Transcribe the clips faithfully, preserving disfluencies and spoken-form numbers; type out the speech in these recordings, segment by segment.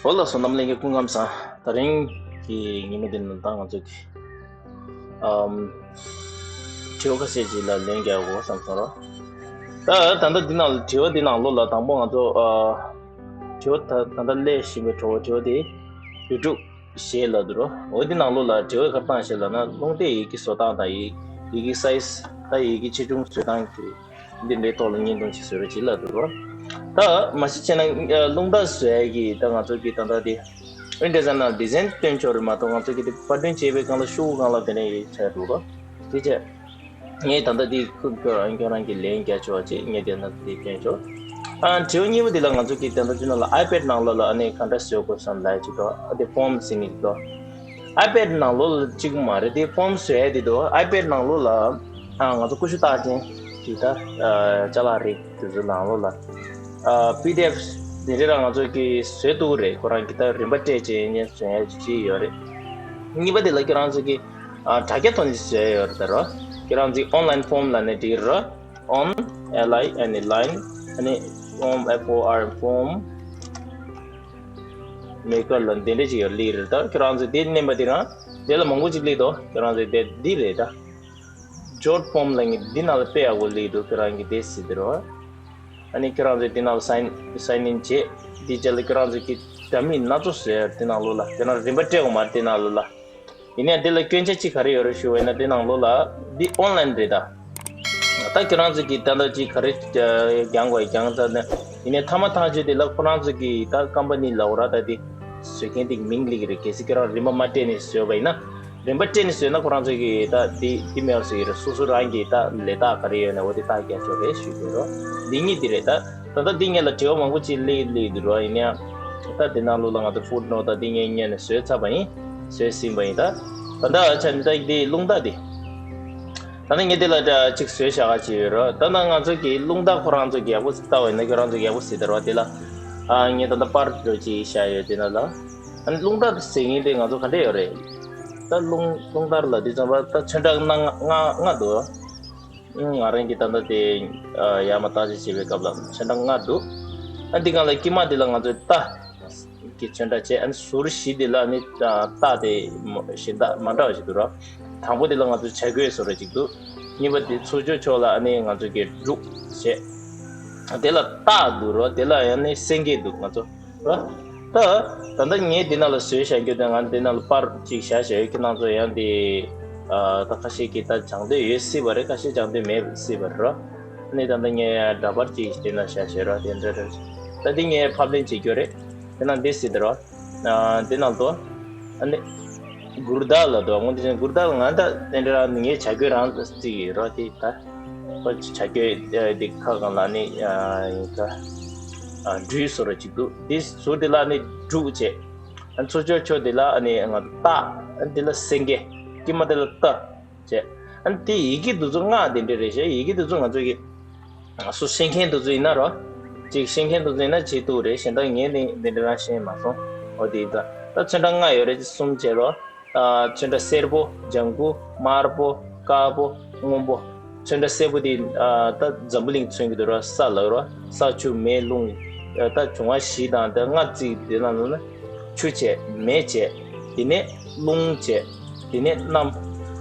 བོད་ལ་སོ་ནམ་ལྷན་རྒྱས་སྐུ་ཁམས་བཟང་། ད་རིང་གི་ཉིན་མོ་འདི་ནང་ད་ང་ཚོ་གི་ཨམ་དྲི་བ་ཁ་ཤས་ཅིག་ལ་ལན་རྒྱག་དགོས་བསམ་སོང་རོགས། ད་ད་ལྟ་འདི་ནང་དྲི་བ་འདི་ནང་ལོགས་ལ་དང་པོ་ང་ཚོ་ཨ་དྲི་བ་ད་ད་ལྟ་སླེབས་བཞིན་པའི་གྲོགས་དྲི་བ་དེ་ཡུ་ཊུབ་ཞེས་ལབ་འདུག་རོགས། འོ་འདི་ནང་ལོགས་ལ་དྲི་བ་ག་རེ་བཏང་ཞེས་ལབ་ན་རླུང་རྟའི་ཡི་གེ་བཟོ་སྟངས་དང་ཡི་ཡི་གེ་སའི་ཛི་ད་ཡི་གེ་ཆེ་ཆུང་བཟོ་སྟངས་ཀྱི་འདི་འདྲའི་ཐོག་ལ་བརྙན་ཐུང་ཞིག་བཟོས་རོགས་ཅིག་ལབ་འདུག་རོགས། ད་མ་གཞི་བྱས་ན་རླུང་རྟ་བཟོ་ཡ་གི་ད་ང་ཚོ་གི་ད་ལྟ་དེ་ཨིན་ཌི་ཛའིན་ནང་ཌི་ཛའིན་སྟོན་ཆོག་རེད་མ་གཏོགས་ང་ཚོ་གི་དེ་པར་སྐྲུན་བྱེད་པའི་སྒང་ལ་ཤོག་གུ་སྒང་ལ་དེ་ནས་ཡོད་ཆགས་འདུག་རོགས། དེ་བྱས་ངས་ད་ལྟ་དེ་ཁོ་ཁྱོད་རང་ཁྱོད་རང་གི་ལན་རྒྱག་ཆོག་ཅིག་ངས་དེ་ན་དེ་སྟོན་ཆོག་ཨ་དྲི་བ་གཉིས་པ་དེ་ལ་ང་ཚོ་གི་ད་ལྟ་དེ་ནང་ལ་ཨའི་པེཌ་ནང་ལོགས་ལ་ཨ་ནི་ག་འདྲ་བཟོ་དགོས་བསམ་ལབ་ཅིག་འདུག་ཨ་དེ་ཕོམ་ཟེར་ནི་འདུག་ཨའི་པེཌ་ནང་ལོགས་ལ་གཅིག་མ་རེད་དེ་ཕོམ་བཟོ་ཡ་དེ་འདུག་ཨའི་པེཌ་ནང་ལོགས་ལ་ཨ་ང་ཚོ་ཀུ་ཤུ་རྟགས་ཅན་གྱི་ད་ཅ་ལག་རིགས་དེ་ཚོ་ནང་ལོགས་ལ་ཨ་པི་ཌི་ཨེཕ་དེ་འདྲ་རང་ང་ཚོ་གི་བཟོས་འདུག་རེད། ཁོ་རང་གི་ད་རིན་པ་སྤྲད་བྱས་ཡིན་ནའི་བཟོ་ཡ་ཅིག་ཡོད་རེད། གཉིས་པ་དེ་ལ་ཁྱེད་རང་ཚོ་གི་ཨ་དྲ་རྒྱ་ཐོག་ནས་བཟོ་ཡ་ཡོད་རེད་ད་རོ། ཁྱེད་རང་ཚོ་གི་ཨོན་ལའིན་ཕོམ་ལབ་ནས་འགྲིག་རོ། on l i n e line ཨ་ནི་form f o r form maker ལ་འདི་འདྲ་ཅིག་ཡོད་ལི་རེད། ད་ཁྱེད་རང་ཚོ་དེ་མནན་པ་དེ་རང་དེ་ལ་མང་པོ་ཅིག་སླེབས་འདུག་ཁྱེད་རང་ཚོ་དེ་འདི་རེད་ད། ཇོཊ་ཕོམ་ལ་ངས་འདི་ནང་ལ་དཔེ་ཡག་པོ་སླེབས་འདུག་ཁྱེད་རང་གི་དེ་སྲིད་དེ་རོ། ཨ་ནི་ཁྱེད་རང་ཚོ་འདི་ནང་ལ་སའིན་སའིན་ཨིན་བྱེད། འདི་རྗེས་ལ་ཁྱེད་རང་ཚོ་གི་འདྲ་མིན་སྣ་ཚོགས་བཟོས་ཡོད་འདི་ནང་ལོགས་ལ། དེ་ནང་རིན་པ་སྤྲད་དགོས་མ་རེད་འདི་ནང་ལོགས་ལ། ཡིན་ནའི་འདི་ལ་སྐྱོན་ཆ་གཅིག་ག་རེ་ཡོད་རེད་ཞུ་བ་ཡིན་ན་འདི་ནང་ལོགས་ལ་འདི་ཨོན་ལའིན་རེད་ད། ད་ཁྱེད་རང་ཚོ་གི་ད་ལྟ་ཅིག་ག་རེ་རྒྱག་དགོས་རྒྱག་ཚར་ནས་ཡིན་ནའི་ཐ་མ་ཐག་གཅོད་དེ་ལ་ཁོ་རང་ཚོ་གི་ད་ཀམ་པ་ནི་ལ་འོ་ར་ད་དེ་བཟོ་མཁན་དེ་མིང་ལིག་རེད། གལ་སྲིད་ཁྱེད་རང་རིན་པ་མ་སྤྲད་ནས་བཟོས་པ་ཡིན་ན། རིན་པ་སྤྲད་ནས་བཟོས་ན་ཁོ་རང་ཚོ་གི་ད་དེ་དེ་མེད་པ་བཟོ་གི་རེད། སོ་སོ་རང་གི་ད་ལས་རྟགས་ག་རེ་ཡོད་ན་འོ་དེ་རྟགས་རྒྱག་ཆོག་རེད་ཞུ་གི་རོ། འདི་གཉིས་དེ་རེད་ད། ད་ལྟ་འདི་ངེད་ལ་དྲི་བ་མང་པོ་ཅིག་སླེབས་སླེབས་འདུག་རོ། ཡིན་ཡང་ད་དེ་ནང་ལོགས་ལ་ང་ཚོ་ཕུཊ་ནོཊ་ད་འདི་ངས་ཉན་ནས་བཟོས་ཚར་བ་ཡིན། བཟོས་ཟིན་པ་ཡིན་ད། ད་ལྟ་ཆ་འདི་ད་འདི་རླུང་རྟ་འདི། ད་ནི་ངས་འདི་ལ་ཅིག་བཟོས་བཞག་ག་ཅིག་ཡོད་རོ། ད་ནི་ང་ཚོ་གི་རླུང་རྟ་ཁོ་རང་ཚོ་གི་ཡག་པོ་ལྟ་བ་ཡིན་ན་ཁྱོད་རང་ཚོ་གི་ཡག་པོ་ཟེར་ད་རོ། དེ་ལ་ཨ་ངས་ད་ལྟ་པར་འགྲོ་ཅིག་བཞག་ཡོད་དེ་ན་ལ། ཨ་ནི་རླུང་རྟ་ཟེར་མཁན་དེ་ང་ཚོ་ག་འདྲས་ཡོད་རེད། ད་རླུང་རླུང་རྟ་ལ་འདི་ཚོ་ལ་ད་ཚོན་ཁྲ་ལྔ་ལྔ་ལྔ་འདུག་ང་རང་གི་ད་ལྟ་དེ་ཡར་མར་བརྟག་དཔྱད་བྱེད་པའི་སྐབས་ལ་ཚོན་ཁྲ་ལྔ་འདུག་ཨ་འདི་སྒང་ལ་དཀྱིལ་མ་འདི་ལ་ང་ཚོས་རྟ་གི་ཚོན་ཁྲ་བྱས། ཨ་ནི་ཟུར་བཞི་འདི་ལ་ནི་རྟ་དེ་གཞན་དག་མ་འདྲ་བ་ཞིག་འདུག་ར། དང་པོ་འདི་ལ་ང་ཚོས་བྱ་རྒོད་བཟོ་འདྲ་ཅིག་འདུག་གཉིས་པ་འདི་ཚུར་ཕྱོགས་ཕྱོགས་ལ་ཨ་ནི་ང་ཚོ་གི་འབྲུག་བྱས། དེ་ལ་སྟག་འདུག་ར། དེ་ལ་ཡང་ནི་སེང་གེ་འདུག་ང་ཚོ་ར། ད་ད་ལྟ་ངས་འདི་ནང་ལ་བཟོས་བཞག་རྒྱུ་དེ་ང་འདི་ནང་ལ་པར་གཅིག་བཞག་བཞག་ཡོད། ཁྱེད་རང་ཚོ་ཡང་འདི་ད་ཁ་ཤས་ཀྱིས་ད་སྦྱང་འདོད་ཡོད་སྲིད་པ་རེད། ཁ་ཤས་སྦྱང་འདོད་མེད་སྲིད་པ་རེད་ར། ཨ་ནི་ད་ལྟ་ངས་འདྲ་པར་གཅིག་འདི་ནང་བཞག་བཞག་ར། དེ་འདྲ་རེད། ད་འདི་ངས་ཕབ་ལེན་བྱེད་རྒྱུ་རེད། དེ་ནང་འདི་སྲིད་དེ་ར། འདི་ནང་དུ་ཨ་ནི་གུར་དག་ལ་དུ་སྔོན་དེ་བཞིན་གུར་དག་ལ་ང་ད་དེ་འདྲ་ར་ངས་བྱ་རྒོད་རང་བརྩིས་ཀྱི་ར། དེ་ད་ཁོ་བྱ་རྒོད་འདི་ཁ་སྒང་ལ་ནི་ཡིན་ད་སྦྲུལ་བཟོ་འདྲ་ཅིག་འདུག་འདི་ཟུར་དེ་ལ་ནི་འབྲུག་བྱས། ཨ་ཚུར་ཕྱོགས་ཕྱོགས་དེ་ལ་ཨ་ནི་ང་སྟག་ཨ་འདི་ལ་སེང་གེ་དཀྱིལ་མ་དེ་ལ་རྟ་བྱས། ཨ་ནི་དེ་ཡི་གེ་འདི་ཚོ་སྔགས་དེ་འདྲ་རེད་ཤག་ཡི་གེ་འདི་ཚོ་ང་ཚོ་གི་སུ་ཤེས་མཁན་དེ་ཚོ་ཡིན་ན་རོ། ཅིག་ཤེས་མཁན་དེ་ཚོ་ཡིན་ན་བྱེད་ཐུབ་རེད། གཞན་དག་ངས་ནི་འདི་འདྲ་རང་ཤེས་མ་སོང་། འོ་དེ་ད་ད་ཚོན་ཁྲ་ལྔ་ཡོད་རེད། གསུམ་བྱས་རོ། ཨ་ཚོན་ཁྲ་སེར་པོ། ལྗང་གུ། དམར་པོ། དཀར་པོ། སྔོན་པོ། ཚོན་ཁྲ་སེར་པོ་དེ་ཨ་ད་འཛམ་བུ་གླིང་མཚོན་གྱི་འདུག་ར། ས་ལ་རོ། ས་ཆུ་མེ་རླུང་། ཨ་ད་འབྱུང་བ་བཞི་དང་ད་ལྔ་བརྩིས་དེ་ནང་ལ་ནི་ཆུ་བྱས། མེ་བྱས། དེ་ནས་རླུང་བྱས། དེ་ནས་གནམ།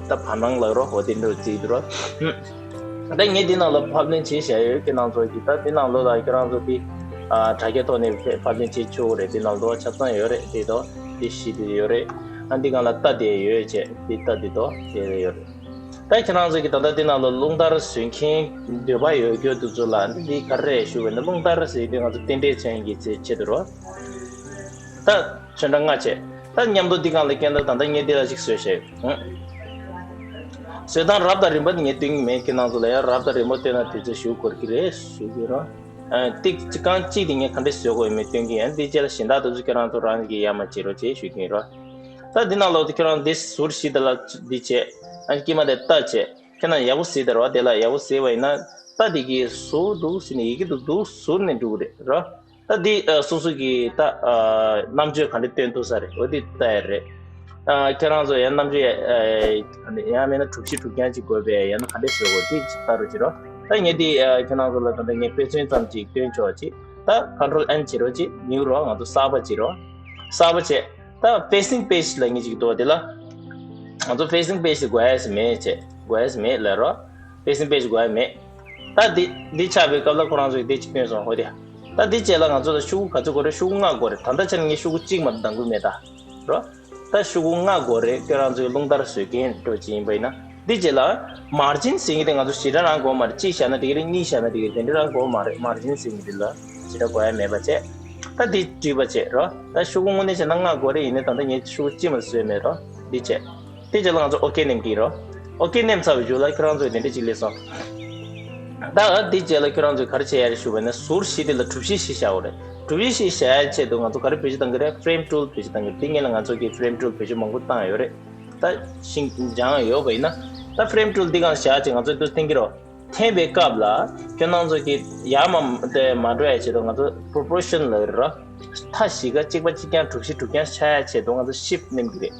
ད་བར་སྣང་ལ་རོ། འོ་དེ་འདྲ་བརྩིས་འདུག་ར། ད་ངས་འདི་ནང་ལ་ཕབ་ལེན་བྱས་བཞག་ཡོད། ཁྱེད་རང་ཚོ་གིས་ད་འདི་ནང་ལོགས་ལ་ཁྱེད་རང་ཚོ་འདི་ཨ་དྲ་རྒྱ་ཐོག་ནས་ཕབ་ལེན་བྱེད་ཆོག་གི་རེད། འདི་ནང་ལོགས་ཆ་ཚང་ཡོད་རེད། འདི་དོ་འདི་བཞི་འདི་ཡོད་རེད། ཨ་འདི་སྒང་ལ་རྟ་དེ་ཡོད་བྱས། འདི་རྟ་འདི་དོ་དེ་ཡོད་རེད། ད་ཁྱེད་རང་ཚོ་གིས་ད་ལྟ་འདི་ནང་ལ་རླུང་རྟར་བཟོ་མཁན་འདོད་པ་ཡོད་རྒྱུ་དེ་ཚོ་ལ་འདི་ག་རེ་རེད་ཞུ་བ་ཡིན་ན། རླུང་རྟར་ཟེར་དུས་ང་ཚོ་རྟེན་འབྲེལ་མཚོན་གྱི་ཆེད་དུ་རོ། ད་ཚོན་ཁྲ་ལྔ་བྱས། ད་མཉམ་དུ་འདི་སྒང་ལ་སྐྱེལ་ན་ད་ལྟ་ངས་འདི་ལ་ཅིག་བཟོས་བྱས། བཟོ་སྟངས་རབ་དང་རིམ་པ་འདི་ངས་སྟོན་གྱི་མེད། ཁྱེད་རང་ཚོ་ལ་ཡང་རབ་དང་རིམ་པ་སྟོན་ན་དུས་ཚོད་ཞེ་པོ་འགོར་གྱི་རེད་ཞུ་གི་རོ། ཨ་ཏིག་ཙི་རྐང་གཅིག་དེ་ངས་ག་འདྲས་བཟོ་དགོས་ཡོད་མེད་སྟོན་གྱི་ཡིན། འདི་རྗེས་ལ་གཞན་དག་དེ་ཚོ་ཁྱེད་རང་ཚོ་རང་གིས་ཡར་མར་བྱེད་རོགས་བྱེད་ཞུ་གི་ཡིན་རོ། ད་འདི་ནང་ལོགས་དེ་ཁྱེད་རང་འདི་ཟུར་བཞི་དེ་ལ་འདི་བྱས། ཨ་དཀྱིལ་མ་དེ་རྟ་བྱས། ཁྱེད་རང་ཡག་པོ་གཟིགས་དང་རོ། དེ་ལ་ཡག་པོ་གཟིགས་པ་ཡིན་ན་རྟ་དེ་གི་ཟུར་འདུག་ཟེར་ནས་ཡི་གེ་དེ་འདུག་ཟུར་ནས་འགྲོ་གི་རེད་རོ། ད་འདི་ཨ་སོ་སོ་གི་ད་ཨ་རྣམ་དཔྱོད་ག་འདྲ་སྟོན་ཐུབ་ས་རེད། འོ་འདི་ལྟ་ཡ་རེད། ཨ་ཁྱེད་རང་ཚོ་ཡང་རྣམ་དཔྱོད་ཨ་ཡང་མིན་ན་གྲུ་བཞི་གྲུ་རྐྱང་ཅིག་དགོས་པས། ཡང་ན་ག་འདྲ་བཟོ་དགོས་འདི་ཅིག་ལྟ་རོགས་བྱེད་རོགས། ད་ངས་འདི་ཨ་ཁྱེད་རང་ཚོ་ལ་ད་ལྟ་ངས་དཔེ་མཚོན་ཙམ་ཅིག་སྟོན་ཆོག་ཅིག་ད་Control N་བྱེད་རོགས་ཅིག་ཉིའུ་རོགས། ང་ཚོ་གསར་པ་བྱེད་རོགས། གསར་པ་བྱས། ད་facing page ལབ་མཁན་ཅིག་འདུག་པ། དེ་ལ་ང་ཚོ་facing page དེ་དགོས་ཡ་ཞིག་མེད་བྱས། དགོས་ཡ་ཞིག་མེད་ལབ་རོ། facing page དགོས་ཡ་མེད། ད་འདི་འདི་ཆགས་པའི་སྐབས་ལ་ཁོ་རང་ཚོས་འདི་གཅིག་སྟོན་སོང་། ཧོ་དེ། ད་འདི་བྱས་ལ་ང་ཚོ་ལ་ཤོག་གུ་ག་ཚོད་དགོས་རེད། ཤོག་གུ་ལྔ་དགོས་རེད། ད་ལྟ་ཆ་ནས་ངས་ཤོག་གུ་གཅིག་མ་གཏོགས་འདང་གི་མེད་ད། རོ། ད་ཤོག་གུ་ལྔ་དགོས་རེད། ཁྱོད་རང་ཚོའི་རླུང་ལྟར་བཟོས་མཁན་འགྲོ་ཅིག་ཡིན་པ་ཡིན་ན། འདི་རྗེས་ལ་margin ཟེར་མཁན་དེ་ང་ཚོ་ཞེ་དྲག་རང་དགོས་མ་རེད། གཅིག་བཞག་ན་འགྲིག་གི་རེད། གཉིས་བཞག་ན་འགྲིག་གི་རེད། དེ་འདྲ་རང་དགོས་མ་རེད། margin ཟེར་མཁན་དེ་ལ་ཞེ་དྲག་དགོས་ཡ་མེད་པ་བྱས། ད་འདི་བྲིས་པ་བྱས་རོ། ད་ཤོག་གུ་དངོས་གནས་བྱས་ན་ལྔ་དགོས་རེད། ཡིན་ནའི་ད་ལྟ་ངས་ཤོག་གུ་གཅིག་མ་བཟོས་མེད་རོ། འདི་བྱས། དེ་རྗེས་ལ་ང་ཚོ་okay མནན་གྱི་རོ། okay མནན་ཚར་བའི་མཇུག་ལ་ཁྱོད་རང་ཚོས་དེ་འདྲ་ཅིག་སླེབས་སོང་། ད་འདི་རྗེས་ལ་ཁྱོད་རང་ཚོས་ག་རེ་བྱེད་ཡ་རེད་ཞུ་བ་ཡིན་ན། ཟུར་བཞི་དེ་ལ་གྲུ་བཞི་བཞི་བཞག་དགོས་རེད། གྲུ་བཞི་བཞི་བཞག་ཡ་ཆེད་དུ་ང་ཚོ་ག་རེ་བེད་སྤྱོད་གཏང་གི་རེད། frame tool བེད་སྤྱོད་གཏང་གི་རེད། དེ་སྔོན་ལ་ང་ཚོ་གིས་frame tool བེད་སྤྱོད་མང་པོ་བཏང་ཡོད་རེད། ད་ཤིང་སྦྱང་ཡོད་པ་ཡིན་ན། ད་frame tool འདི་གང་བཞག་ཅིག་ང་ཚོས་འདུག་འཐེན་གྱི་རོ། འཐེན་པའི་སྐབས་ལ་ཁྱོད་རང་ཚོ་གིས་ཡར་མར་དེ་མ་འགྲོ་ཡ་ཆེད་དུ་ང་ཚོ་proportion ལབ་ཀྱི་རེད་རོ། མཐའ་བཞི་ཀ་གཅིག་པ་གཅིག་རྐྱང་། གྲུ་བཞི་གྲུ་རྐྱང་ཆགས་ཡ་ཆེད་དུ་ང་ཚོ་shift མནན་གྱི་རེད་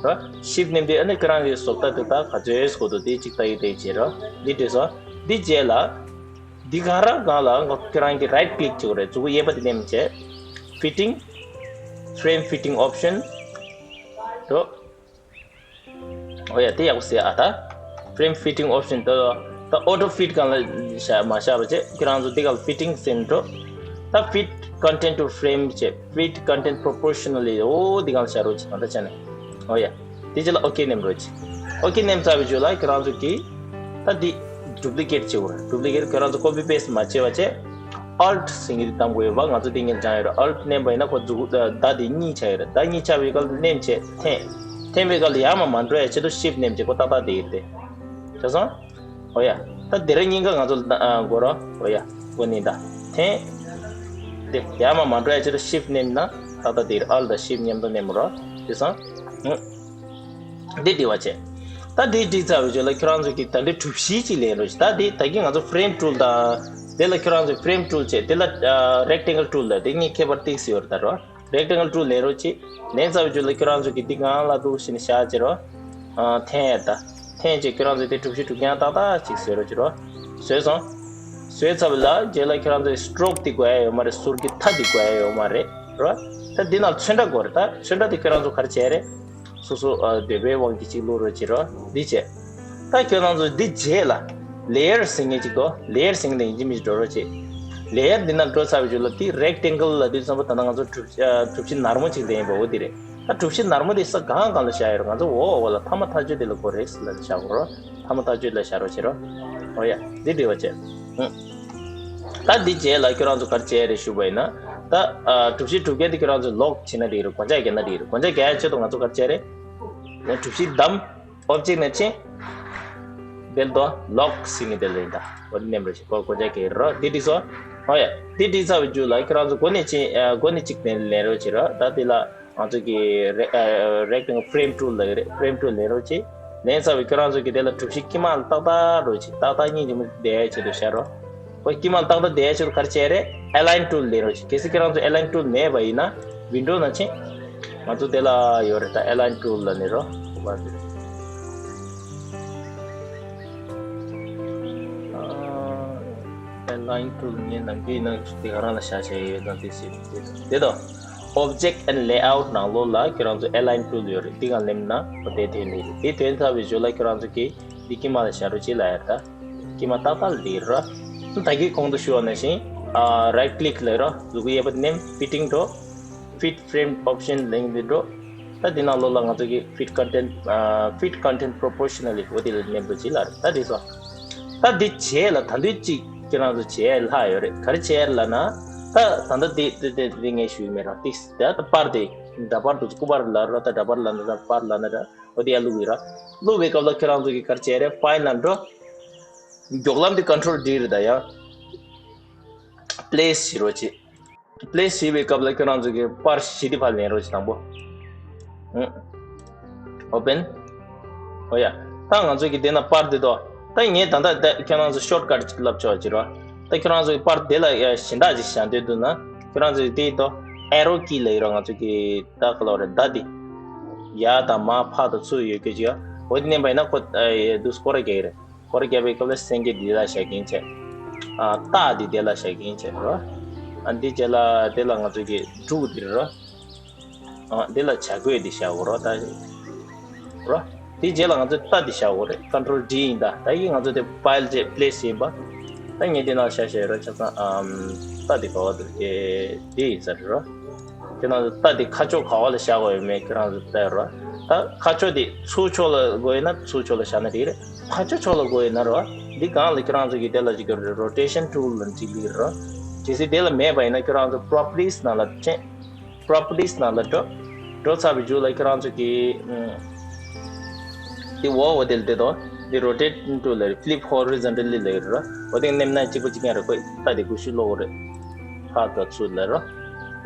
རོ། shift མནན་དུས་ཨ་ནི་ཁྱོད་རང་གི་བཟོ་ལྟ་དེ་ད་ག་ཚོད་དགོས་འདུག་དེ་གཅིག་ལྟ་ཡི་དེ་བྱེད་རོ། འདི་འགྲིག་སོང་། འདི་རྗེས་ལ་འདི་གང་རང་སྒང་ལ་ཁྱོད་རང་གིས་right click བྱེད་དགོས་རེད། མཛུབ་གུ་གཡས་པ་དེ་མནན་བྱས། fitting, frame fitting option རོ། ཨོ་ཡ། དེ་ཡག་པོ་ཟེར་ཨ། ད་frame fitting option ད་ད་auto fit སྒང་ལ་བཞག་མ་བཞག་པ་བྱས། ཁྱེད་རང་ཚོ་དེ་ག་ལ་fitting ཟེར་འགྲོ། ད་fit content to frame བྱས། fit content proportionally ཨོ་དེ་སྒང་ལ་བཞག་རོགས་བྱེད། ད་ལྟ་བྱས་ནས། ཨོ་ཡ། དེ་རྗེས་ལ་okay མནན་རོགས་བྱེད། okay མནན་ཚར་བའི་མཇུག་ལ་ཁྱེད་རང་ཚོ་གིས་ད་འདི་duplicate བྱེད་དགོས་རེད། duplicate ཁྱེད་རང་ཚོ་copy paste མ་བྱས་པ་བྱས། Alt ཟེར་མཁན་དེ་གདམ་དགོས་ཡོད་པ། ང་ཚོ་དེ་ངས་སྦྱངས་ཡོད་རེད། Alt མནན་པ་ཡིན་ན་ཁོ་མཛུབ་གུ་མདའ་དེ་གཉིས་ཆགས་ཡོད་རེད། མདའ་གཉིས་ཆགས་པའི་སྐབས་མནན་བྱས་འཐེན། འཐེན་པའི་སྐབས་ལ་ཡར་མར་མ་འགྲོ་ཡ་ཆེད་དུ་shift མནན་བྱས་ཁོ་ཏག་ཏག་བསྡད་ཡོད་རེད། ཤེས་སོང་། ཨོ་ཡ། ད་དེ་རིང་ཉིན་ཀ་ང་ཚོ་ལ་འགོར་རོ། ཨོ་ཡ། འགོ་ནི་ད་འཐེན། དེ་ཡར་མར་མ་འགྲོ་ཡ་ཆེད་དུ་shift མནན་ན་ཏག་ཏག་བསྡད་ཡོད་རེད། Alt དང་shift མཉམ་དུ་མནན་པ་རོ། ཤེས་སོང་། འདི་འབྲི་བ་བྱས། ད་འདི་འབྲི་ཚར་བའི་རྗེས་ལ་ཁྱོད་རང་ཚོ་གིས་ད་འདི་གྲུ་བཞི་གཅིག་ལེན་རོགས་བྱེད། ད་འདི་ད་གིན་ང་ཚོ་frame tool དང་། དེ་ལ་ཁྱོད་རང་ཚོ་frame tool བྱས། དེ་ལ་rectangle tool ལ་དེ་གཉིས་ཁྱད་པར་ཏོག་ཙམ་ཡོད་རེད་ད་རོ། rectangle tool ལེན་རོགས་བྱེད། ལེན་ཚར་བའི་རྗེས་ལ་ཁྱོད་རང་ཚོ་གིས་འདི་གང་ལ་འདུག་ཞེས་ནས་བཞག་བྱེད་རོ། འཐེན་ཡ་ད། འཐེན་བྱས་ཁྱོད་རང་ཚོས་དེ་གྲུ་བཞི་གྲུ་རྐྱང་ཏག་ཏག་ཅིག་བཟོས་རོགས་བྱེད་རོ། བཟོས་སོང་། བཟོས་ཚར་བ་ལ་རྗེས་ལ་ཁྱོད་རང་ཚོས་stroke དེ་དགོས་ཡ་ཡོད་མ་རེད། ཟུར་གྱི་མཐའ་དེ་དགོས་ཡ་ཡོད་མ་རེད་རོ། ད་འདི་ནང་ཚོན་ཁྲ་དགོས་རེད། ད་ཚོན་ཁྲ་དེ་ཁྱོད་རང་ཚོ་ག་རེ་བྱས་རེད། སོ་སོ་ཨ་འདོད་པའི་དབང་གིས་གཅིག་བླུག་རོགས་བྱེད་རོ། འདི་བྱས། ད་ཁྱོད་རང་ཚོ་འདི་རྗེས་ལ་layer ཟེར་མཁན་གཅིག་འདུག layer ཟེར་མཁན་དེ་ཡིན་གཅིག་མིན་གཅིག་འགྲོ་རོགས་བྱེད། layer འདི་ནང་འགྲོ་ཚར་བའི་རྗེས་ལ་དེ་rectangle ལབ་དུས་ཙམ་པ་ད་ལྟ་ང་ཚོ་གྲུ་བཞི་ཨ་གྲུ་བཞི་ནར་མོ་གཅིག་ལེན་པ་འོ་འདི་རེད། ད་གྲུ་བཞི་ནར་མོ་དེ་ས་གང་གང་ལ་བཞག་ཡོད་རེད། ང་ཚོ་འོ་འོ་ལ་མཐའ་མ་མཐའ་མཇུག་དེ་ལ་དགོས་རེད་ཟེར་ལབ་ནས་བཞག་དགོས་རོ། མཐའ་མ་མཐའ་མཇུག་ལ་བཞག་རོགས་བྱེད་རོ། འོ་ཡ། འདི་འབྲི་བ་བྱས། ཨུ། ད་འདི་རྗེས་ལ་ཁྱོད་རང་ཚོ་ག་རེ་བྱས་རེད་ཞུ་བ་ཡིན་ན། ད་ཨ་གྲུ་བཞི་གྲུ་རྐྱང་དེ་ཁྱོད་རང་ཚོ་lock བྱེད་ན་འགྲིག་རེད། གོང་ཆ་རྒྱག་ན་འགྲིག་རེད། གོང་ཆ་རྒྱག་ཡ་ཆེད་དུ་ང་ཚོ་ག་རེ་བྱས་རེད། ཡང་གྲུ་བཞི་བདམས། object ནས་ཕྱིན། དེ་ལ་lock ཟེར་མཁན་དེ་ལ་ཡིན་ད། འོ་དེ་མནན་པ་རེད། ཁོ་གོང་ཆ་རྒྱག་གི་རེད། འདི་འགྲིག་སོང་། ཨོ་ཡ། འདི་འགྲིག་ཚར་བའི་མཇུག་ལ་ཁྱོད་རང་ཚོ་འགོ་ནས་ཅིག་ཨ་འགོ་ནས་ཅིག་ནས་ལེན་རོགས་བྱེད་རོགས། ད་འདི་ལ་ང་ཚོ་གི་རེ་ཨ་rectangle frame tool ལབ་ཀྱི་རེད། frame tool ལེན་རོགས་བྱེད། ལེན་ཚར་བའི་ཁྱོད་རང་ཚོ་གི་དེ་ལ་གྲུ་བཞི་དཀྱིལ་མ་ལ་ཏག་ཏག་རོགས་བྱེད། ཏག་ཏག་སྙིང་རྗེ་མོ་བསྡད་ཡ་ཆེད་དུ་བཞག་རོགས། ཁོ་དཀྱིལ་མ་ཏག་ཏག་བསྡད་ཡ་ཆེད་དུ་ག་རེ་བྱས་རེད། align tool ལེན་རོགས་བྱེད། གལ་སྲིད་ཁྱེད་རང་ཚོ་align tool མེད་པ་ཡིན་ན་window ནང་ཕྱིན། ང་ཚོ་དེ་ལ་ཡོད་རེད། ད་align tool ལབ་ནས་རོ། align tool ངས་ནམ་རྒྱུན་ནང་དེ་ག་རང་ལ་བཞག་བྱས་ཡོད་ན་དེ་ཟེར་དེ་དང་། object and layout ནང་ལོགས་ལ་ཁྱེད་རང་ཚོ་align tool ཡོད་རེད། དེ་གང་ལེན་ན་ཁོ་དེ་ཐོན་ནི་རེད། དེ་ཐོན་ཚར་བའི་རྗེས་ལ་ཁྱེད་རང་ཚོ་གིས་འདི་དཀྱིལ་མ་ལ་བཞག་རོགས་བྱེད་ལབ་ཡ་རེད། ད། དཀྱིལ་མ་ཏག་ཏག་འདི་ར། ད་གིན་གོང་དུ་ཞུས་པ་ནང་བཞིན། ཨ་right click ལབ་ར། མཛུབ་གུ་གཡས་པ་མནན། fitting འགྲོ། fit frame option ལབ་མཁན་འདི་འགྲོ། ད་འདི་ནང་ལོགས་ལ་ང་ཚོ་གི་fit content ཨ་fit content proportionally འོ་དེ་ལ་མནན་པ་ཅིག་ལབ་ར། ད་འདི་སོ། ད་འདི་བྱས་ལ་ད་འདི་གཅིག་ཁྱེད་རང་ཚོ་བྱས་ལྷག་ཡོད་རེད། ག་རེ་བྱས་ལབ་ན། ད་ད་ལྟ་འདི་འདི་འདི་འདི་ངས་ཞུས་མེད་ར། ཏིས་ད་ད་པར་དེ་འདྲ་པར་འདུག་སྐུ་པར་ལབ་ར། ད་འདྲ་པར་ལབ་ན་འདྲ་པར་ལབ་ན་འདྲ། འོ་དེ་ཡར་བླུགས་ཡོད་ར། བླུགས་པའི་སྐབས་ལ་ཁྱེད་རང་ཚོ་གིས་ག་རེ་བྱས་རེད། file ནང་འགྲོ། མགྱོགས་ལམ་དེ་control D རེད། ད་ཡང་place བྱེད་རོགས་བྱེད། place བྱེད་པའི་སྐབས་ལ་ཁྱེད་རང་ཚོ་གིས་པར་བཞི་དེ་ཕར་ལེན་རོགས་བྱེད། དང་པོ། ཨུ། open། ཨོ་ཡ། ད་ང་ཚོ་གིས་དེ་ན་པར་དེ་དོ། ད་ངས་ད་ལྟ་ད་ཁྱེད་རང་ཚོ་shortcut ཅིག་ལབ་ཆོག་ཅིག་རོ། ད་ཁྱེད་རང་ཚོ་གིས་པར་དེ་ལ་ཡ་གཞན་དག་ཅིག་བཞག་འདོད་འདུག་ན། ཁྱེད་རང་ཚོ་གིས་དེ་དོ། arrow key ལབ་ཡོད་ར། ང་ཚོ་གིས་ད་ག་ལབ་རེད། མདའ་དེ། ཡར་དང་མར་ཕར་དང་ཚུར་ཡོད་རྒྱུ་ཅིག་ཡ། འོ་དེ་མནན་པ་ཡིན་ན་ཁོ་ཨ་ཡེ་དུ་སྐོར་ར་རྒྱག་གི་རེད། སྐོར་ར་རྒྱག་པའི་སྐབས་ལ་སེང་གེ་འདི་ལ་བཞག་གིན་བྱས། ཨ་རྟགས་འདི་དེ་ལ་བཞག་གིན་བྱས་རོ། ཨ་འདི་རྗེས་ལ་དེ་ལ་ང་ཚོ་གིས་འབྲུ་འདི་རོ། ཨ་འདི་ལ་བྱ་རྒོད་འདི་བཞག་དགོས་རོ། ད་རོ། དེ་རྗེས་ལ་ང་ཚོས་རྟ་འདི་བཞག་དགོས་རེད། Control D ཡིན་ད། ད་ཡིན་ང་ཚོ་དེ་file བྱས་place བྱས་པ། ད་ངས་འདི་ནང་བཞག་བཞག་ཡོད་རོ། ཆ་ཚང་ཨམ་རྟ་འདི་ག་བ་འདུག་ཨེ། འདི་ཡིན་ས་རེད་རོ། དེ་ནང་རྟ་འདི་ཁ་ཕྱོགས་ག་བ་ལ་བཞག་དགོས་ཡོད་མེད་ཁྱེད་རང་ཚོ་བལྟ་རོ། ད་ཁ་ཕྱོགས་འདི་ཚུར་ཕྱོགས་ལ་དགོས་ཡོད་ན་ཚུར་ཕྱོགས་ལ་བཞག་ན་འགྲིག་རེད། ཕར་ཕྱོགས་ཕྱོགས་ལ་དགོས་ཡོད་ན་རོ། འདི་སྒང་ལ་ཁྱེད་རང་ཚོ་གིས་དེ་ལ་ཅིག་rotation tool ལ་འགྲིག་གི་རོ། གལ་སྲིད་དེ་ལ་མེད་པ་ཡིན་ན་ཁྱེད་རང་ཚོ་properties ནང་ལ་ཕྱིན། Properties ནང་ལ་འགྲོ། འགྲོ་ཚར་བའི་མཇུག་ལ་ཁྱེད་རང་ཚོ་གིས་ཨམ། འདི་འོག་འོ་དེ་ལ་བལྟས་དོ། འདི་rotate to ལ་flip horizontally ལ་རོ། འོ་དེ་མནན་ན་གཅིག་པ་གཅིག་རྐྱང་རེད། ཁོས་རྟ་དེ་ཀུ་ཤུ་སློག་གི་རེད། ཧ་ད་ཚུར་ལ་རོ།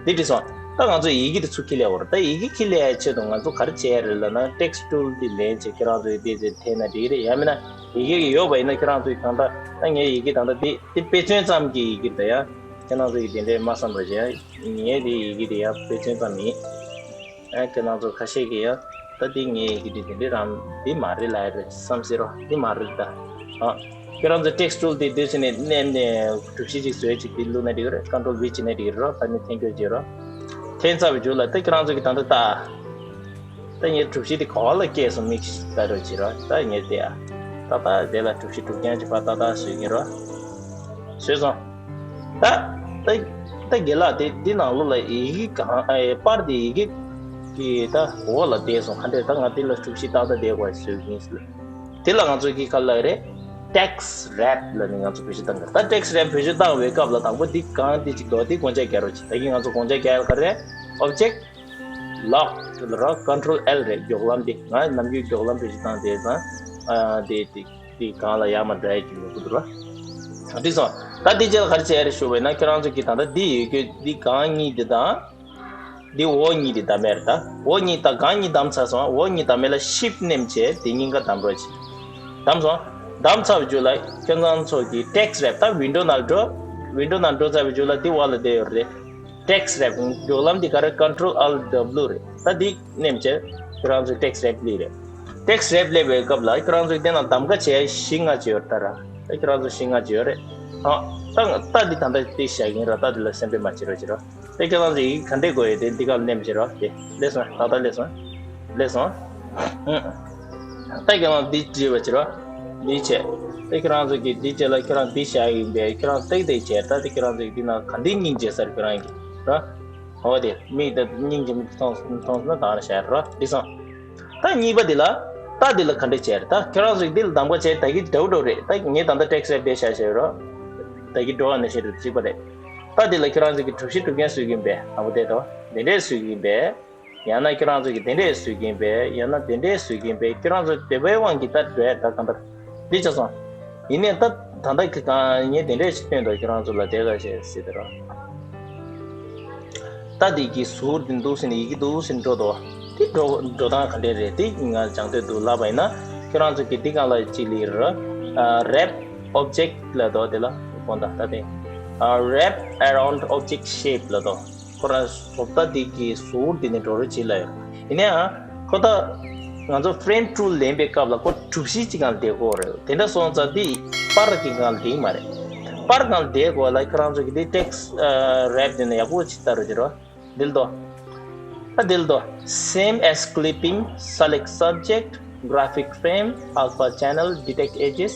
འདི་འགྲིག་སོང་། ད་ང་ཚོ་ཡི་གེ་དེ་ཚུར་འཁྱེར་ལེ་འོ་རེད། ད་ཡི་གེ་འཁྱེར་ལེ་ཡ་ཆེད་དུ་ང་ཚོ་ག་རེ་བྱས་རེད་ལབ་ན་text tool འདི་ལེན་བྱས་ཁྱེད་རང་ཚོ་ཡི་དེ་དེ་འཐེན་ན་འགྲིག་རེད། ཡང་མིན་ན་ཡི་གེ་ཡོད་པ་ཡིན་ན་ཁྱེད་རང་ཚོ་གང་ལྟར་ད་ངའི་ཡི་གེ་ད་ལྟ་འདི་འདི་དཔེ་མཚོན་ཙམ་གྱི་ཡི་གེ་རེད་ད། ཡ་ཁྱེད་རང་ཚོ་ཡི་དེ་འདྲའི་མ་བསམ་པ་བྱས་ཡ། ངས་དེ་ཡི་གེ་དེ་ཡང་དཔེ་མཚོན་ཙམ་ཡིན། ཨ་ཁྱེད་རང་ཚོ་ཁ་ཤས་ཀྱིས་ཡང་ད་དེ་ངའི་ཡི་གེ་དེ་དེ་འདྲའི་རང་འདི་མ་རེད་ལབ་ཡ་རེད་བསམ་སྲིད་རོ། འདི་མ་རེད་ད། ཨ་ཁྱེད་རང་ཚོ་text tool དེ་དུས་ཚོད་ནས་མནན་ནས་གྲུ་བཞི་ཅིག་བཟོས་ཅིག་དེ་བླུགས་ན་འགྲིག་གི་རེད། Control V བྱས་ན་འགྲིག་གི་རེད་རོ། ད་ནི་འཐེན་སྐྱོར་བྱེད་རོ། འཐེན་ཚར་བའི་མཇུག་ལ་ད་ཁྱེད་རང་ཚོ་གིས་ད་ལྟ་ལྟ། ད་ངའི་གྲུ་བཞི་དེ་ག་བ་ལ་སྐྱེས་སོང་མིག་ལྟ་རོགས་བྱེད་རོགས། ད་ངས་དེ་ཨ་ཏག་ཏག་དེ་ལ་གྲུ་བཞི་གྲུ་རྐྱང་གཅིག་ཕར་ཏག་ཏག་བཟོས་ཀྱིན་རོགས། བཟོས་སོང་། ད་ད་ད་དགེ་ལགས་དེ་འདི་ནང་ལོགས་ལ་ཡི་གེ་གང་ཨེ་པར་དེ་ཡི་གེ་གི་ད་འོག་ལ་བསྡད་སོང་ག་འདྲས། ད་ང་འདི་ལ་གྲུ་བཞི་ཏག་ཏག་བསྡད་དགོས་བཟོས་ཀྱིན་ཟེར། དེ་ལ་ང་ཚོ་གི་ག་ལ་རེད། Text wrap ལ་ནི་ང་ཚོ་བེད་སྤྱོད་བཏང་གི་རེད། ད་text wrap བེད་སྤྱོད་བཏང་བའི་སྐབས་ལ་དང་པོ་འདི་གང་འདི་གཅིག་འདུག་འདི་དགོངས་འཇགས་རྒྱག་རོགས་བྱེད། ད་གིན་ང་ཚོ་དགོངས་འཇགས་རྒྱག་ཡ་ག་རེ་རེད། Object Lock ལ་རོ། Control L རེད། མགྱོགས་ལམ་འདི་ང་ནམ་རྒྱུན་མགྱོགས་ལམ་བེད་སྤྱོད་བཏང་དེ་ཙང་ཨ་དེ་དེ་དེ་གང་ལ་ཡར་མར་འགྲོ་ཡ་གི་མི་དགོས་འདུག་རོ། འགྲིག་སོང་། ད་འདི་རྗེས་ལ་ག་རེ་བྱས་རེད་ཞུ་བས་ན་ཁྱེད་རང་ཚོ་གིས་ད་ལྟ་འདི་ཡོད་རྒྱུ་འདི་སྒང་གཉིས་འདི་དང་འདི་འོག་གཉིས་འདི་བདམས་ཡ་རེད། ད་འོག་གཉིས་ད་སྒང་གཉིས་བདམས་ཚར་སོང་། འོག་གཉིས་བདམས་མེད་ལ་Shift མནན་བྱས་དེ་གཉིས་ཀ་བདམས་རོགས་བྱེད། བདམས་སོང་། བདམས་ཚར་བའི་རྗེས་ལ་ཁྱེད་རང་ཚོ་གིས་Text Wrap ད་Window ནང་འགྲོ། Window ནང་འགྲོ་ཚར་བའི་རྗེས་ལ་འདི་འོག་ལ་བསྡད་ཡོད་རེད། Text Wrap མགྱོགས་ལམ་འདི་ག་རེ་Control Alt W རེད། ད་འདི་མནན་བྱས་ཁྱེད་རང་ཚོས་Text Wrap སླེབས་རེད། Text Wrap སླེབས་པའི་སྐབས་ལ་ཁྱེད་རང་ཚོས་འདི་ནང་གདམ་ག་བྱས་བཞི་ལྔ་བྱས་ཡོད་རེད་ད་ར། ད་ཁྱེད་རང་ཚོ་བཞི་ལྔ་བྱས་ཡོད་རེད། ཨ་ད་ད་འདི་ད་ལྟ་འདི་བཞག་གིན་ར། ད་འདི་ལ་སེམས་པས་མ་བྱེད་རོགས་བྱེད་རོགས། ད་ཁྱེད་རང་ཚོ་ཡི་གེ་ག་འདྲས་དགོས་ཡོད་དེ་འདི་ག་ལ་མནན་བྱེད་རོགས་དེ་སླེབས་སོང་། ད་ད་སླེབས་སོང་། སླེབས་སོང་། ཨུ། ད་ཁྱེད་རང་འདི་བྲིས་པ་བྱེད་རོགས། འདི་བྱས། ད་ཁྱེད་རང་ཚོ་གིས་འདི་བྱས་ལ་ཁྱེད་རང་འདི་བཞག་ཡིན་པས་ཁྱེད་རང་ཏིག་ཏིག་བྱས། ད་ད་ཁྱེད་རང་ཚོ་གིས་འདི་ནང་ག་འདྲས་སྙིང་རྗེ་ས་རེད་ཁྱེད་རང་གིས་ར། འོ་དེ་མིག་ད་སྙིང་རྗེ་མོ་མཐོང་མཐོང་སོང་ན་གང་ལ་བཞག་རོགས་འདི་སོང་། ད་གཉིས་པ་འདི་ལ། ད་འདི་ལ་ག་འདྲས་བྱས་རེད། ད་ཁྱེད་རང་ཚོ་གིས་འདི་ལ་གདམ་ག་བྱས་ད་གི་འདྲ་བོ་འདྲ་བོ་རེད། ད་ངས་ད་ལྟ་Text Wrap དེ་བཞག་བཞག་ཡོད་རོགས། ད་གི་འགྲོ་བ་ནང་བཞིན་རེད། གཅིག་པ་རེད། ད་འདི་ལ་ཁྱེད་རང་ཚོ་གིས་གྲུ་བཞི་གྲུ་རྐྱང་བཟོས་ཀྱིན་པས་དང་པོ་བལྟས་དོ། འདི་འདྲས་བཟོས་ཀྱིན་པས། ཡང་ན་ཁྱེད་རང་ཚོ་གིས་དེ་འདྲས་བཟོས་ཀྱིན་པས། ཡང་ན་དེ་འདྲས་བཟོས་ཀྱིན་པས། ཁྱེད་རང་ཚོ་དེ་བའི་དབང་གིས་ད་འགྲོ་ཡ་ད་གང་ལྟར་འདི་ཆགས་སོང་། ཡིན་ནའི་ད་ད་ལྟ་གི་གང་ངས་དེ་འདྲས་ཞིག་སྟོན་དོ་ཁྱེད་རང་ཚོ་ལ་དེ་ག་བྱས་ཟེར་དེ་རོ། ད་འདི་གི་ཟུར་འདི་འདུག་ཟེར་ནས་ཡི་གེ་འདུག་ཟེར་ནས་འགྲོ་དོ། འདི་འགྲོ་འགྲོ་སྟངས་ག་འདྲས་རེད་དེ་ང་སྦྱང་འདོད་འདུག་ལབ་པ་ཡིན་ན་ཁྱེད་རང་ཚོ་གིས་འདི་གང་ལ་ཅིག་ལི་ར། Wrap Object ལབ་དོ། དེ་ལ་དགོངས་དག་ད་དེ། Wrap Around Object Shape ལབ་དོ། ཁོ་རང་བཟོ་ལྟ་འདི་གི་ཟུར་འདི་ནས་འགྲོ་རོགས་བྱེད་ལབ་ཡོད། ཡིན་ནའང་ཁོ་ད་ང་ཚོ་Frame Tool ལེན་པའི་སྐབས་ལ་ཁོ་གྲུ་བཞི་གཅིག་སྒང་ལ་བསྡད་དགོས་རེད། དེ་འདྲ་སོང་ཙང་འདི་པར་གྱི་སྒང་ལ་བསྡད་ཀྱི་མ་རེད། པར་སྒང་ལ་བསྡད་དགོས་ལ་ཁྱེད་རང་ཚོ་གི་འདི་Text Wrap འདི་ནས་ཡག་པོ་ཅིག་ལྟ་རོགས་བྱེད་རོགས། འདི་ལ་དོ། ད་འདི་ལ་དོ། Same as clipping, select subject, graphic frame, alpha channel, detect edges,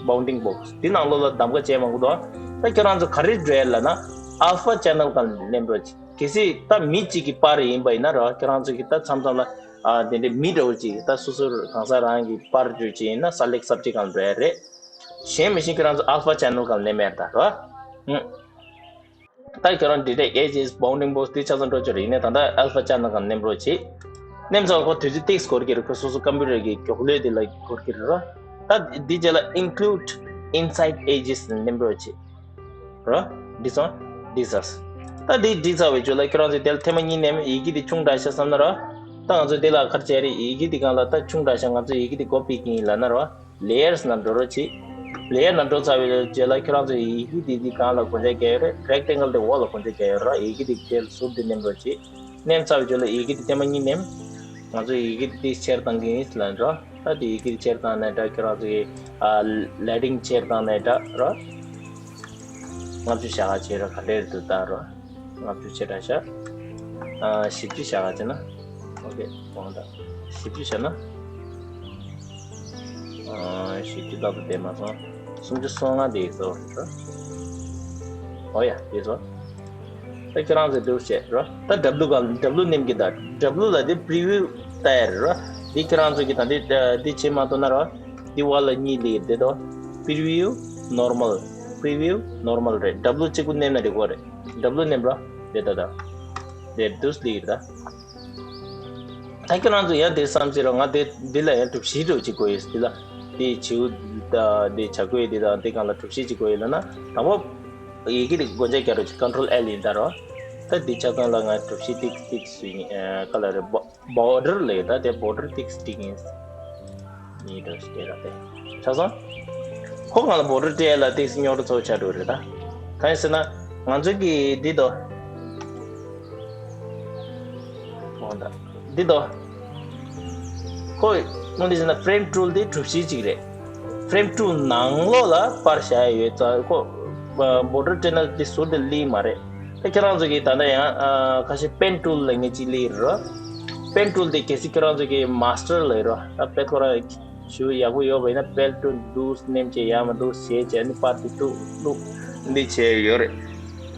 bounding box འདི་ནང་ལོགས་ལ་གདམ་ག་བྱས་མང་པོ་འདུག་ད་ཁྱེད་རང་ཚོ་ག་རེ་འགྲོ་ཡ་ལབ་ན་Alpha Channel སྒང་ལ་མནན་རོགས་བྱེད། གལ་སྲིད་ད་མི་གཅིག་གི་པར་ཡིན་པ་ཡིན་ན་རོ། ཁྱེད་རང་ཚོ་གི་ད་མཚམས་མཚམས་ལ་ཨ་དེ་འདྲའི་མི་འདྲ་བོ་ཅིག་ད་སོ་སོར་གང་ཟག་རང་གི་པར་འགྲོ་ཅིག་ཡིན་ན་Select Subject སྒང་ལ་འགྲོ་ཡ་རེད། གཞན་མི་ཤེས་ཁྱེད་རང་ཚོ་Alpha Channel སྒང་ལ་མནན་མེད་ད་རོ། ཨུ། ད་ཁྱོད་རང་Detect Edges, Bounding Box དེ་ཆ་ཚང་འགྲོ་ཆོག་རེད། ཡིན་ནའི་ད་ལྟ་Alpha Channel སྒང་མནན་རོགས་བྱེད། མནན་ཚར་ཁོ་དུས་ཚོད་ཏིག་འགོར་གྱི་རེད། ཁོ་སོ་སོ་ཀམ་པུ་ཊར་གྱི་མགྱོགས་ལོས་དེ་ལ་འགོར་གྱི་རེད་རོ། ད་འདི་རྗེས་ལ་Include Inside Edges མནན་རོགས་བྱེད་རོ། འགྲིག་སོང་། འགྲིག་ཚར། ད་འདི་འགྲིག་ཚར་བའི་རྗེས་ལ་ཁྱོད་རང་ཚོས་དེ་ལ་ཐེངས་མ་གཉིས་མནན། ཡི་གེ་འདི་ཆུང་དྲགས་ཤག་བསམ་ན་རོ། ད་ང་ཚོས་དེ་ལ་ག་རེ་བྱས་རེད། ཡི་གེ་འདི་སྒང་ལ་ད་ཆུང་དྲགས་ཤག་ང་ཚོས་ཡི་གེ་འདི་མགོ་ཕིག་གི་ཡིན་ལབ་ན་རོ། Layers ནང་འགྲོ་རོགས་བྱེད། Layer ནང་འགྲོ་ཚར་བའི་རྗེས་ལ་ཁྱོད་རང་ཚོ་ཡི་གེ་འདི་འདི་སྒང་ལ་བཀོད་འཇོག་རྒྱག་ཡོད་རེད། Rectangle དེ་འོག་ལ་བཀོད་འཇོག་རྒྱག་ཡོད་རེད། ཡི་གེ་འདི་དེ་ཟུར་འདི་མནན་རོགས་བྱེད། མནན་ཚར་བའི་རྗེས་ལ་ཡི་གེ་འདི་ཐེངས་མ་གཉིས་མནན། ང་ཚོ་ཡི་གེ་འདི་ཆེར་བཏང་གི་ཡིན་ལབ་འགྲོ། ད་འདི་ཡི་གེ་འདི་ཆེར་བཏང་ནའི་འདྲ། ཁྱོད་རང་ཚོ་གི་ཨ་lighting ཆེར་བཏང་ནའི་འདྲ་རོ། ལྔ་བཅུ་ཞེ་ལྔ་བྱས་རོ། ག་འདྲས་འདུག་ལྟ་རོ། ལྔ་བཅུ་ཆེ་དྲགས་ཤག་ཨ་བཞི་བཅུ་བཞག་ག་བྱས་ན། ཨོ་ཀེ། གོང་དང་བཞི་བཅུ་བྱས་ན། ཨ་བཞི་བཅུ་ལྟ་བུ་བསྡད་མ་སོང་། སུམ་ཅུ་སོ་ལྔ་དེ་ཡིན་སོ་རེད་རོ། ཨོ་ཡ་དེ་སོ། ད་ཁྱེད་རང་ཚོས་འདུག་བྱས་རོ། ད་W ག་W མནན་གྱི་ད་W ལ་དེ་preview ལྟ་ཡ་རེད་རོ། དེ་ཁྱེད་རང་ཚོ་གི་ད་འདི་འདི་བྱེད་མ་ཐུབ་ན་རོ། འདི་བར་ལ་གཉིས་ལི་དེ་དོ། Preview normal, preview normal རེད། W གཅིག་པུ་མནན་ན་འགྲིག་གོ་རེད། W མནན་རོ། དེ་ད་ད། དེ་འདུག་ལི་ད། ད་ཁྱེད་རང་ཚོ་ཡང་དེ་བསམ་ཚེ་རོ། ང་དེ་འདི་ལ་ཡང་གྲུ་བཞི་འདྲ་ཅིག་དགོས་ཡོད་འདི་ལ། དེ་བྱིའུ་ད་དེ་བྱ་རྒོད་དེ་དང་དེ་སྒང་ལ་གྲུ་བཞི་ཅིག་དགོས་ཡོད་ལབ་ན། དང་པོ་ཡི་གེ་དེ་སྒོ་ལྕགས་རྒྱག་རོགས་ཅིག Control L ཡིན་ད་རོ། ད་འདི་ཆ་ཚང་ལ་ང་གྲུ་བཞི་ཏིག་ཏིག་བཟོས་ཡིན། ཨ་ག་ལ་རེད། Border ལས་ད་དེ་border ཏིག་ཏིག་ཡིན། ཡིན་འདྲ་ཞིག་རེད་ད་དེ། ཆ་ཚང་། ཁོ་ང་ལ་border སྤྲད་ལ་ཏིག་སྨྱོ་འདྲ་ཚོ་ཆགས་འགྲོ་རེད་ད། གང་ཡིན་ཟེར་ན། ང་ཚོ་གི་འདི་དོ། འོ་ད། འདི་དོ། ཁོ་དངོས་གནས་བྱས་ན་frame tool དེ་གྲུ་བཞི་གཅིག་རེད། Frame tool ནང་ལོགས་ལ་པར་བཞག་ཡ་ཡོད་ཙང་ཁོ་border སྤྲད་ན་དེ་ཟུར་དེ་ལི་མ་རེད། ད་ཁྱེད་རང་ཚོ་གིས་ད་ལྟ་ཡང་ཨ་ཁ་ཤས་pen tool ལབ་མཁན་ཅིག་ལི་རོ། Pen tool དེ་གལ་སྲིད་ཁྱེད་རང་ཚོ་གིས་master ལབ་རོ། ད་དཔེ་ཁོ་རང་ཞུ་ཡག་པོ་ཡོད་པ་ཡིན་ན་pen tool འདུག་མནན་བྱས་ཡ་མ་འདུག་བྱས་བྱས་ནི་པར་དེ་ཐུག་ཐུག་འདི་བྱས་ཡོད་རེད།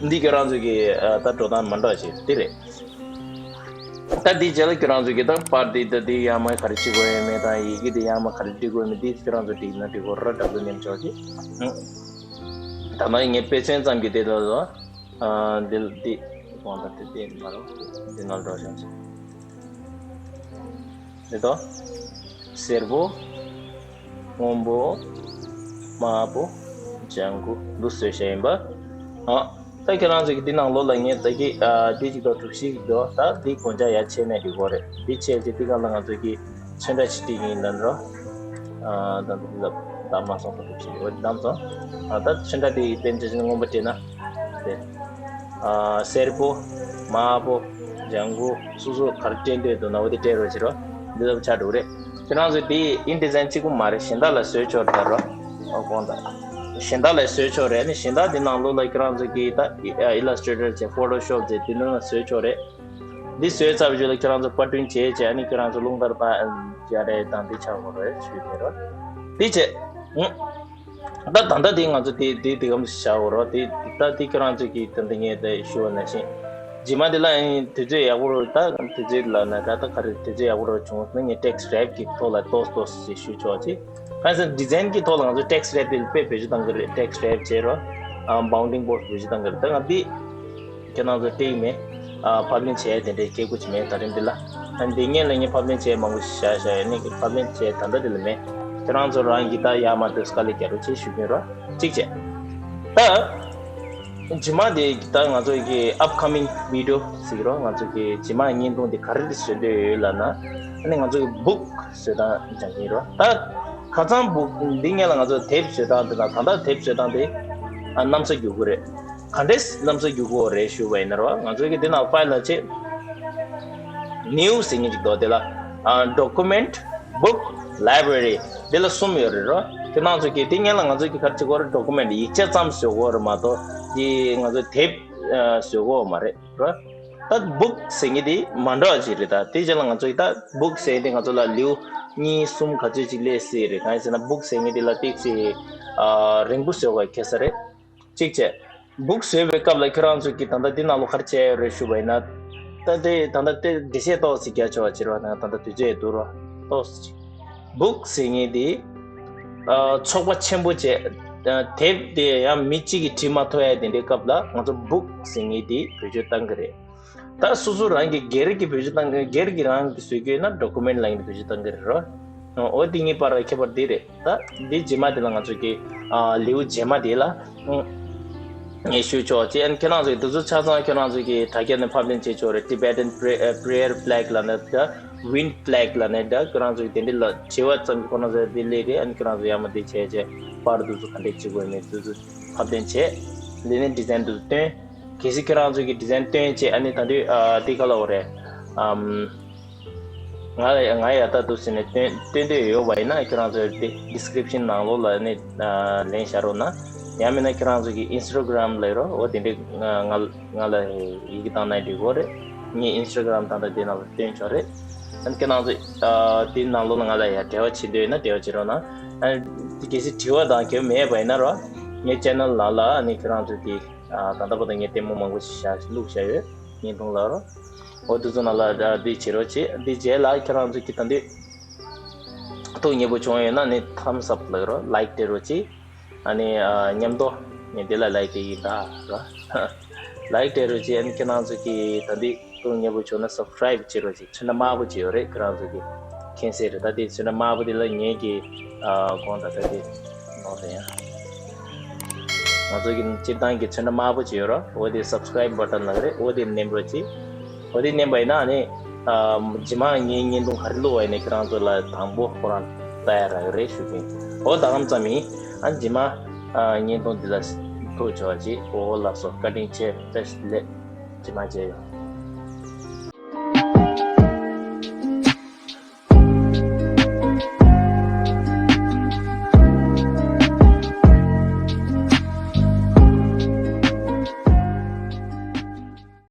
འདི་ཁྱེད་རང་ཚོ་གིས་ཨ་ད་འགྲོ་སྟངས་མ་འདྲ་བྱས་དེ་རེད། ད་འདི་རྗེས་ལ་ཁྱོད་རང་ཚོ་གིས་ད་པར་འདི་ད་འདི་ཡར་མར་ག་རེ་བྱེད་དགོས་ཡོད་མེད་དང་ཡི་གེ་འདི་ཡར་མར་ག་རེ་འབྲི་དགོས་མེད་འདི་ཁྱོད་རང་ཚོ་འབྲི་ན་འབྲི་དགོས་ར་འདྲ་པོ་མཉམ་འཇོག་གི། ཨང་། ད་ནང་ངས་དཔེ་མཚོན་ཙམ་གྱི་དེ་ལ་ལོ། ཨ་འདི་འདི་དགོངས་དག་དེ་འདི་མ་རོ། འདི་ནང་འགྲོ་བཞིན་ཆེ། འདི་དོ། སེར་པོ། སྔོན་པོ། དམར་པོ། ལྗང་གུ་འདུག་བཟོས་བཞག་ཡིན་པ། ཨ། ད་ཁྱེད་རང་ཚོ་གི་འདི་ནང་ལོགས་ལ་ངས་ད་གི་ཨ་འདི་གཅིག་དང་གྲུ་བཞི་གཅིག་དང་ད་འདི་སྒོ་ལྕགས་ཡར་ཕྱེ་ནས་འགྲིག་གོ་རེད། འདི་ཕྱེ་རྗེས་འདི་སྒང་ལ་ང་ཚོ་གི་ཆོས་འདྲ་ཅིག་བྲིས་ཡིན་ལབ་རོ། ཨ་ད་འདི་ལ་ད་མ་སོང་པ་གྲུ་བཞི་འོ་འདི་བདམས་སོང་། ཨ་ད་ཆོས་འདྲ་དེ་དཔེ་མཚོན་ཆ་སྔོན་པོ་སྤྲད་ན་དེ། ཨ་སེར་པོ། དམར་པོ། ལྗང་གུ། སོ་སོ་ག་རེ་སྤྲད་འདོད་འདུག་ན་འོ་དེ་སྤྲད་རོགས་བྱེད་རོགས། འདི་ལྟ་བུ་ཆགས་འགྲོ་གི་རེད། ཁྱེད་རང་ཚོས་དེ་InDesign གཅིག་པུ་མ་རེད། གཞན་དག་ལ་བཟོས་ཆོག་རེད་ད་རོ། ཨོ་དགོངས་དག་གཞན་དག་ལ་བཟོས་ཆོག་རེད། ཨ་ནི་གཞན་དག་དེ་ནང་ལོགས་ལ་ཁྱེད་རང་ཚོ་གིས་ད་Illustrator བྱས་Photoshop བྱས་དེ་ནང་ལ་བཟོས་ཆོག་རེད། འདི་བཟོས་ཚར་བའི་རྗེས་ལ་ཁྱེད་རང་ཚོ་པར་སྐྲུན་བྱས་བྱས་ཨ་ནི་ཁྱེད་རང་ཚོ་རླུང་ལྟར་ད་ཡ་རེད་དང་འདི་ཆགས་དགོས་རེད་ཞུས་ནས་རོ། འདི་བྱས། ཨང་། ད་ད་ལྟ་དེ་ང་ཚོ་དེ་དེ་དེ་གམ་བྱ་འོ་རོ། དེ་ད་དེ་ཁྱོད་རང་ཚོ་གིས་ད་འདི་ངས་དེ་ཞུ་བ་ནང་བཞིན། རྗེས་མ་དེ་ལ་ཨ་ནི་དུས་ཚོད་ཡག་པོ་རོ། ད་དུས་ཚོད་ལ་ན་ད་ད་ག་རེ་དུས་ཚོད་ཡག་པོ་རོ་བྱུང་ན་ངས་text wrap གི་ཐོག་ལ་ཏོག་ཏོག་ཞེས་ཞུ་ཆོག་ཅིག་གང་ཟེར་design གི་ཐོག་ལ་ང་ཚོ་text wrap དེ་དཔེ་བེད་སྤྱོད་བཏང་གི་རེད། text wrap བྱེད་རོ། ཨ་bounding box བེད་སྤྱོད་བཏང་གི་རེད། ད་ང་འདི་ཁྱེད་རང་ཚོ་སྤྲད་ཡིན་མེད། ཨ་ཕབ་ལེན་བྱས་དེ་འདྲའི་སྐད་ཆ་མེད་ད་རིང་འདི་ལ། ཨ་འདི་ངས་ལ་ངས་ཕབ་ལེན་བྱས་མང་པོ་ཞིག་བཞག་བཞག་ཡོད་ནི་ཕབ་ལེན་བྱས་ད་ལྟ་འདི་ལ་མེད། ཁྱེད་རང་ཚོ་རང་གིས་ད་ཡར་མར་དུ་དཀའ་ལས་རྒྱག་རོགས་བྱེད་ཞུ་གི་ཡིན་རོ། གཅིག་བྱས། ད། རྗེས་མ་དེ་ད་ང་ཚོ་གི་upcoming video ཟེར་གི་རོ། ང་ཚོ་གི་རྗེས་མ་བརྙན་ཐུང་དེ་ག་རེ་བཟོ་འདོད་ཡོད་ལབ་ན། ཨ་ནི་ང་ཚོ་གི་book བཟོ་སྟངས་སྦྱང་གི་ཡིན་རོ། ད་ཁ་སང་book འདི་སྔོན་ལ་ང་ཚོ་དེབ་བཟོ་སྟངས་དེ་དང་ད་ལྟ་དེབ་བཟོ་སྟངས་དེ་ཨ་གནམ་ས་འགྱུར་གི་རེད། ག་འདྲས་གནམ་ས་འགྱུར་གི་རེད་ཞུ་བ་ཡིན་ན་རོ། ང་ཚོ་གི་འདི་ནང་file ལ་ཆེ། new ཟེར་མཁན་ཅིག་འདུག་དེ་ལ་ཨ་document book library དེ་ལ་གསུམ་ཡོད་རེད་རོ། དེ་ནང་ཚོ་གི་དེ་སྔོན་ལ་ང་ཚོ་གི་ག་རེ་བྱེད་དགོས་རེད། document ཡིག་ཆ་ཙམ་བཟོ་དགོས་རེད་མ་གཏོགས་དེ་ང་ཚོ་དེབ་ཨ་བཟོ་དགོས་མ་རེད་རོ། ད་book ཟེར་མཁན་དེ་མ་འདྲ་བ་ཅིག་རེད། ད་དེ་རྗེས་ལ་ང་ཚོ་གི་ད་book ཟེར་མཁན་དེ་ང་ཚོ་ལ་ལེའུ་གཉིས་གསུམ་ག་ཚོད་ཅིག་སླེབས་སྲིད་རེད། གང་ཡིན་ཟེར་ན་book ཟེར་མཁན་དེ་ལ་ཏོག་ཙམ་ཨ་རིང་པོ་བཟོ་དགོས་ཁེལ་ས་རེད། གཅིག་བྱས། book བཟོས་པའི་སྐབས་ལ་ཁྱེད་རང་ཚོ་གིས་ད་ལྟ་འདི་ནང་ལོགས་ག་རེ་བྱས་ཡོད་རེད་ཞུ་བ་ཡིན་ན། ད་དེ་ད་ལྟ་དེ་འགྲེལ་བཤད་ཏོག་ཙམ་རྒྱག་ཆོག་པ་བྱེད་རོགས་གནང་། ད་ལྟ་དུས་ཚོད་འདུག་རོགས་ཏོག་ཙམ། book ཟེར་མཁན་དེ་ཨ་ཚོགས་པ་ཆེན་པོ་བྱས། ཨ་དེབ་དེ་ཡང་མི་གཅིག་གིས་བྲིས་མ་ཐུབ་ཡ་དེ་འདྲའི་སྐབས་ལ་ང་ཚོ་book ཟེར་མཁན་དེ་བེད་སྤྱོད་བཏང་གི་རེད། ད་སོ་སོ་རང་གི་སྒེར་གྱི་བེད་སྤྱོད་བཏང་གི། སྒེར་གྱི་རང་གི་བཟོ་རྒྱུ་ཡིན་ན་document ལབ་མཁན་དེ་བེད་སྤྱོད་བཏང་གི་རེད་རོ། འོ་དེ་གཉིས་བར་ལ་ཁྱད་པར་འདི་རེད། ད་འདི་རྗེས་མ་དེ་ལ་ང་ཚོ་གི་ཨ་ལེའུ་རྗེས་མ་དེ་ལ་ངས་ཞུ་ཆོག་ཅེས། ཨ་ནི་ཁྱེད་རང་ཚོ་གི་འདི་ཚོ་ཆ་ཚང་ཁྱེད་རང་ཚོ་གི་དྲ་རྒྱ་ནས་ཕབ་ལེན་བྱེད་ཆོག་རེད། Tibetan prayer flag ལབ་ནས་ད་wind flag ལབ་ནས་ད་ཁྱེད་རང་ཚོ་གི་དེ་འདྲ་ལ་བྲིས་པ་ཙམ་གྱིས་ཁོ་རང་ཚོ་དེ་སླེབས་རེད། ཨ་ནི་ཁྱེད་རང་ཚོ་ཡར་མར་དེ་བྱས་བྱས་པར་འདི་ཚོ་ག་འདྲས་བྱེད་དགོས་མེད་འདི་ཚོ་ཕབ་ལེན་བྱས། དེ་ནས་design འདི་ཚོ་སྟོན། གལ་སྲིད་ཁྱེད་རང་ཚོ་གི་design སྟོན་བྱས། ཨ་ནི་ད་དུས་ཨ་དེ་ག་ལབ་དགོས་རེད། ཨམ། ང་ལ་ང་ཡ་ད་འདུག་ཟེར་ནས་སྟོན་སྟོན་འདོད་ཡོད་པ་ཡིན་ན་ཁྱེད་རང་ཚོ་དེ་description ནང་ལོགས་ལ་ནི་ཨ་ལེན་བཞག་རོགས་གནང་། ཡང་མིན་ན་ཁྱེད་རང་ཚོ་གི་Instagram ལབ་རོགས། འོ་དེ་འདྲས་ང་ང་ལ་ཡི་གེ་བཏང་ན་འགྲིག་གོ་རེད། ངའི་Instagram་དང་དང་དེ་ནང་ལ་སྟོན་ཆོག་རེད། ཨ་ནི་ཁྱེད་རང་ཚོ་ཨ་དེ་ནང་ལོགས་ལ་ང་ལ་ཡ་འབྲེལ་བ་བྱེད་འདོད་ཡོད་ན་འབྲེལ་བ་བྱེད་རོགས་གནང་། ཨ་ནི་གལ་སྲིད་དྲི་བ་དང་གལ་མེད་པ་ཡིན་ན་རོ། ངའི་channel་ནང་ལ་ཨ་ནི་ཁྱེད་རང་ཚོ་གི་ཨ་ད་ལྟ་བར་དུ་ངས་ལྟད་མོ་མང་པོ་ཞིག་བཞག་བླུགས་བཞག་ཡོད། བརྙན་ཐུང་ལ་རོ། འོ་དེ་ཚོ་ནང་ལ་ཨ་འདི་བྱེད་རོགས་བྱེད། འདི་རྗེས་ལ་ཁྱེད་རང་ཚོ་གི་ད་འདི་ཐུགས་མཉེས་པོ་བྱུང་ཡོད་ན་ནི་thumbs up་ལབ་རོགས། like་སྤྲད་རོགས་གྱིས། ཨ་ནི་ཨ་མཉམ་དུ་ངས་འདི་ལ་like་སྤྲད་ཀྱི་ཡིན་ད་ར། like་སྤྲད་རོགས་གྱིས། ཨ་ནི་ཁྱེད་རང་ཚོ་གིས་ད་འདི་ཐུགས་མཉེས་པོ་བྱུང་ན་subscribe་བྱེད་རོགས་གྱིས། ཚོན་ཁྲ་དམར་པོ་ཅིག་ཡོད་རེད། ཁྱེད་རང་ཚོ་གིས་མཁྱེན་གསལ་རེད། ད་འདི་ཚོན་ཁྲ་དམར་པོ་འདི་ལ་ངས་ཀྱི་ཨ་དགོངས་དག་ད་འདི་ནོར་རེད་ཡ། ང་ཚོ་གི་སྤྱིར་བཏང་གི་ཚོན་ཁྲ་དམར་པོ་ཅིག་ཡོད་ར། འོ་དེ་subscribe button་ལབ་རེད། འོ་དེ་མནན་རོགས་གྱིས། འོ་དེ་མནན་པ་ཡིན་ན་ནི་ཨ་རྗེས་མ་ངའི་བརྙན་ཐུང་ག་རེ་བླུགས་པ་ཡིན་ནའི་ཁྱེད་རང་ཚོ་ལ་དང་པོ་ཁོ་རང་ལྟ་ཡ་རག་གི་རེད་ཞུ་གི་ཡིན། འོ་ད་གམ་ཙམ་ཡིན། ཨ་རྗེས་མ་ཨ་བརྙན་ཐུང་འདི་ལ་ཐུགས་ཆེ་བ་ཅིག་འོ་ལགས་སོ། བཀའ་དྲིན་ཆེ། བཀྲ་ཤིས་བདེ་ལེགས། རྗེས་མ་མཇལ་ཡོང་།